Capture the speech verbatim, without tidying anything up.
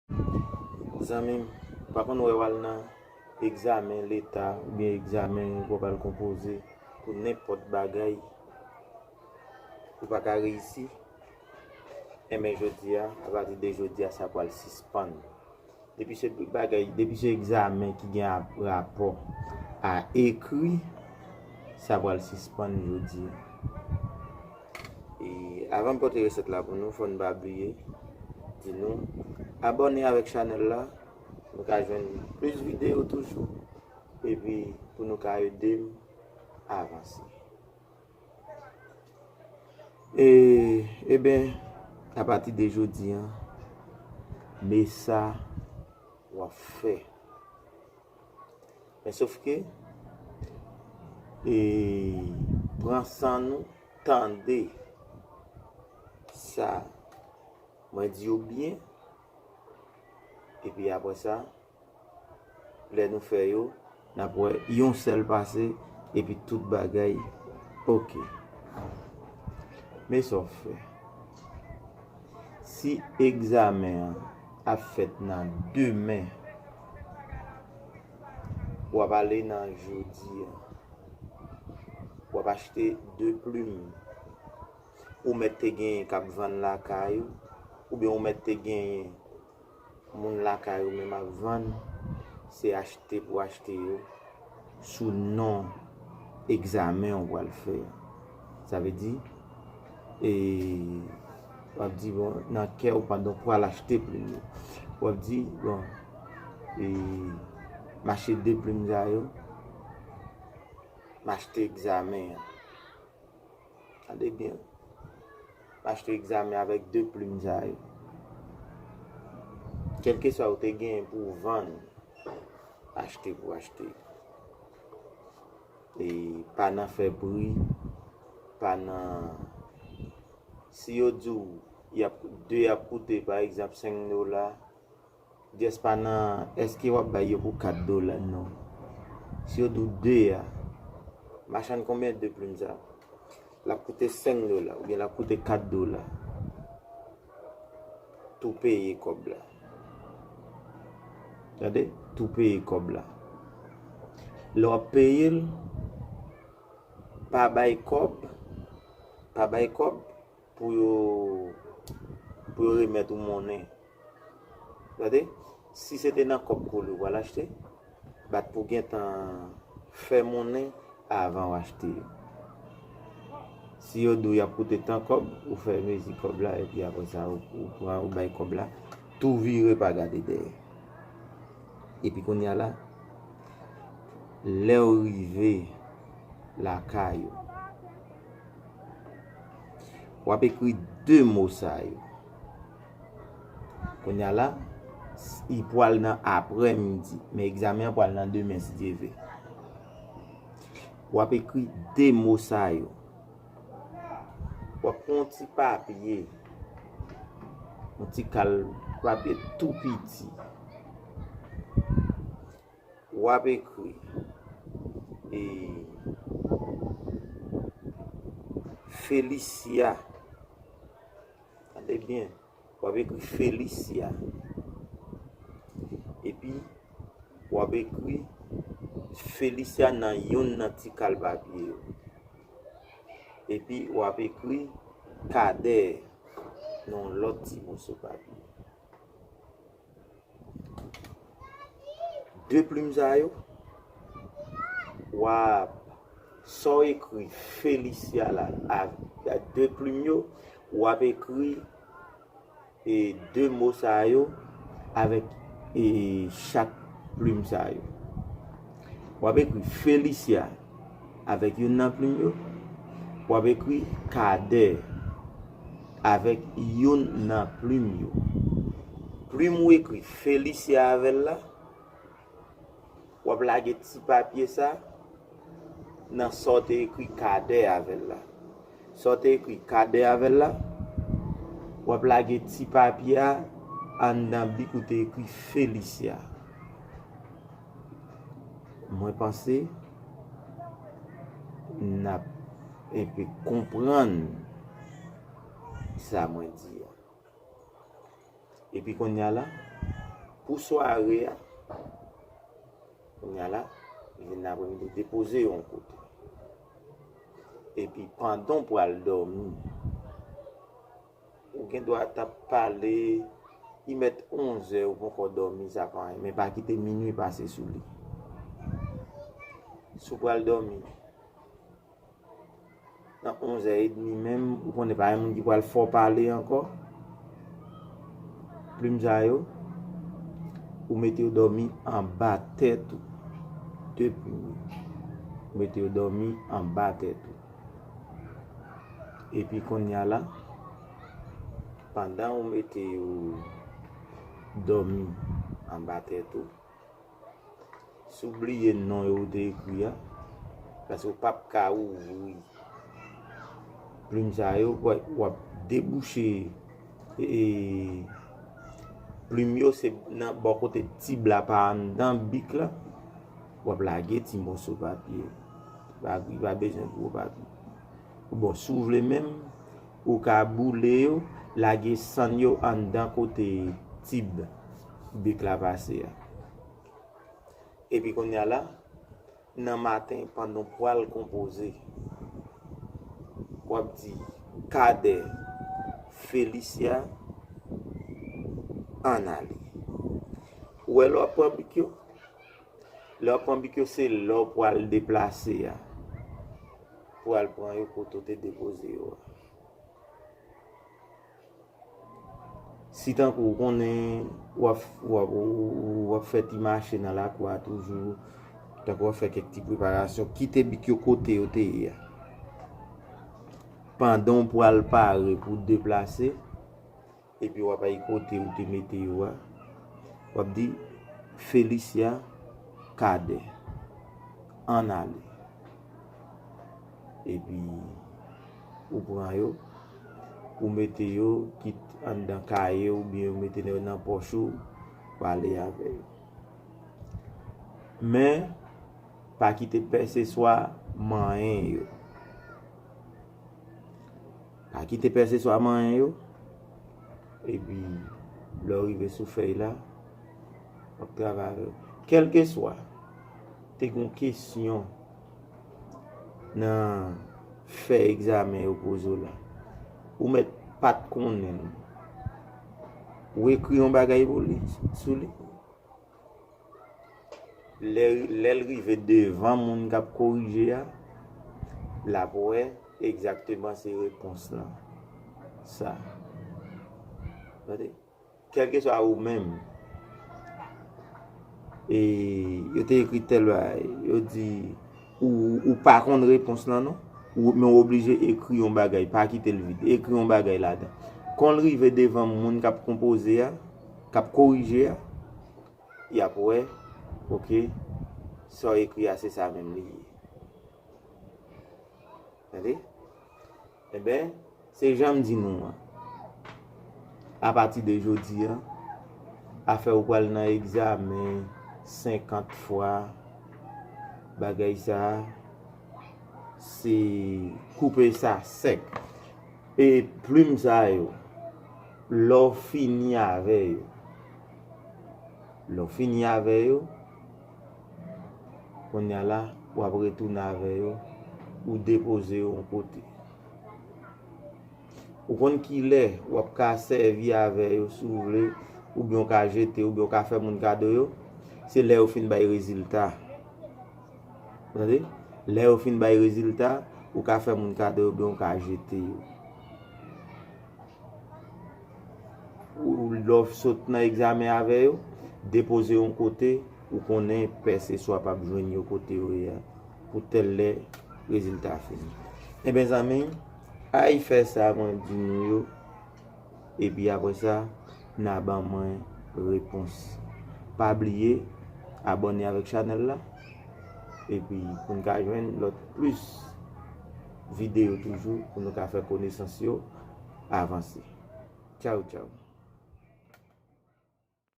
Zanmi m, ou pa konn wè w al nan egzamen leta oubyen egzamen w ap al konpoze pou nenpòt bagay, ou pa ka reyisi, enben jodi a, apati de jodi a, sa pral sispann. Depi se bagay, depi se egzamen ki gen ap-, rapò a ekri, sa pral sispann jodi a. E avan m pote resèt la pou nou, fò n pa bliye di nou abòne avèk chanèl la, nou ka jwenn plis videyo toujou, epi pou nou ka ede m avanse. E, eben, apati de jodi a, men sa w ap fè. Men sof ke, e, pran san nou, tande sa mwen di yo byen, epi apre sa, lè nou fè yo, n ap wè yon sèl pase, epi tout bagay oke. Men sa w fè. Si egzamen an ap fèt nan demen, w ap ale nan jodi a, w ap achte de plim. Ou mèt te genyen k ap vann lakay ou, oubyen ou mèt te genyen moun lakay ou menm ap vann, se achte pou achte yo sou non egzamen ou pral fè a. Sa vle di, e, w ap di, bon, nan kè ou pandan w pral achte plim yo, w ap di, bon, e, m achte de plim sa yo, m achte egzamen an. Tande byen. M achte egzamen avèk de plim sa yo. Kèlkeswa ou te genyen pou w vann, achte pou achte. E pa nan fè pri, pa nan, si yo di w y ap, de ap koute, pa egzanp, senk dola, Jès pa nan, èske w ap bay yo pou kat dola? Non. Si yo di w de a, machann, konbyen de plim sa? L ap koute senk dola, oubyen l ap koute kat dola. Tou peye kòb la. Tande? Tou peye kòb la. Lè w ap peye l, pa bay kòb, pa bay kòb pou yo, pou yo remèt ou monnen. Gade, si se te nan kòb kole ou pral achte, bat pou gentan fè monnen avan w achte yo. Si yo di w y ap koute tan kòb, ou fè mezi kòb la, epi apre sa, ou, ou pran, ou bay kòb la, tou vire, pa gade dèyè. Epi kounye a la, lè w rive lakay ou, w ap ekri de mo sa yo. Kounye a la, s-, li pral nan aprèmidi, men egzamen an pral nan demen, si Dye vle. W ap ekri de mo sa yo. W ap pran yon ti papye, yon ti kal papye tou piti. W ap ekri, e, Felicia. Tande byen. W ap ekri Felicia. Epi, w ap ekri Felicia nan youn nan ti kal papye yo. Epi, w ap ekri Kader nan yon lòt ti moso papye. De plim sa yo, w ap, sa w ekri Felicia la, a, a de plim yo, w ap ekri, e, de mo sa yo avèk, e, chak plim sa yo. W ap ekri Felicia avèk youn nan plim yo. W ap ekri Kader avèk youn nan plim yo. Plim ou ekri Felicia avè l la, w ap lage ti papye sa nan sa w te ekri Kader avè l la. Sa w te ekri Kader avè l la, w ap lage ti papye a anndan bik ou te ekri Felicia. Mwen panse n ap enpe konprann sa mwen di a. Epi kounye a la, Pou sware a, kounye a la, li vin nan aprèmidi, depoze yo yon kote. Epi pandan w pral dòmi, ou gen dwa t ap pale, li mèt onzè, ou poko dòmi, sa pa anyen, men pa kite minui pase sou li. Si w pral dòmi, nan onzè edmi menm, ou konnen pa gen moun ki pral fè w pale ankò. Plim sa yo, ou mete yo dòmi anba tèt ou. De plim yo. Ou mete yo dòmi anba tèt ou. Epi kounye a la, pandan ou mete yo dòmi anba tèt ou, si w bliye non yo ou te ekri a, paske w p ap ka ouvri plim sa yo, w ap, w ap debouche, e, plim yo se nan bò kote tib la, pa anndan bik la, w ap lage ti moso papye. Pa, li pa bezwen gwo papye. Bon, si w vle menm, ou ka boule yo, lage sann yo anndan kote tib bik la pase a. Epi kounye a la, nan maten, pandan w pral konpoze, w ap di, Kadè, Felicia, ann ale. Ou wè lè w ap pran bik yo? Lè w ap pran bik yo, se lè w pral deplase a. Pral pran yo kote w te depoze yo a. Si tankou ou konnen w ap, w ap, w ap fè ti mache nan lakou a toujou, tankou w ap fè kèk ti preparasyon, kite bik yo kote yo te ye a. Pandan w pral pare pou w deplase, epi w ap al kote ou te mete yo a, w ap di, Felicia, Kadè, ann ale. Epi, ou pran yo, ou mete yo, kit anndan kaye oubyen ou mete yo nan pòch ou, w ale avè yo. Men, pa kite pèseswa manyen yo. Pa kite pèseswa manyen yo. Epi, lè w rive sou fèy la, w ap travay avè yo. Kèlkeswa, te gen yon kesyon nan fè egzamen yo poze w la, ou mèt pa t konnen l. Ou ekri yon bagay pou li, sou li. Lè, lè l rive devan moun k ap korije a, l ap wè egzakteman se repons lan. Sa. Tande? Kèlkeswa ou menm, e yo te ekri tèl bagay, yo di, ou, ou pa konn repons lan, non? Ou, men ou oblije ekri yon bagay, pa kite l vid. Ekri yon bagay ladan. Kon l rive devan moun k ap konpoze a, k ap korije a, y ap wè, oke, sa w ekri a, se sa menm li ye. Tande? Enben, se jan m di nou an. Apati de jodi a, afè ou pral nan egzamen senkant fwa, bagay sa a, se koupe sa sèk. E plim sa yo, lè w fini avè yo, lè w fini avè yo, kounye a la, w ap retounen avè yo, ou depoze yo yon kote. Ou konn kilè w ap ka sèvi avè yo, si w vle, oubyen w ka jete, oubyen w ka fè moun kado yo, se lè yo fin bay rezilta. Tande? Lè yo fin bay rezilta, ou ka fè moun kado yo, oubyen w ka jete yo. Ou, lè w sot nan egzamen avè yo, depoze yon kote, ou konnen pèseswa p ap jwenn yo kote yo ye a, pou tèl lè rezilta fini. Enben, zanmi, ay fè sa mwen di nou yo, epi apre sa, n a ban mwen repons. Pa bliye abòne avèk chanèl la, epi pou n ka jwenn lòt plis videyo toujou, pou nou ka fè konesans yo avanse. Tchaw, tchaw.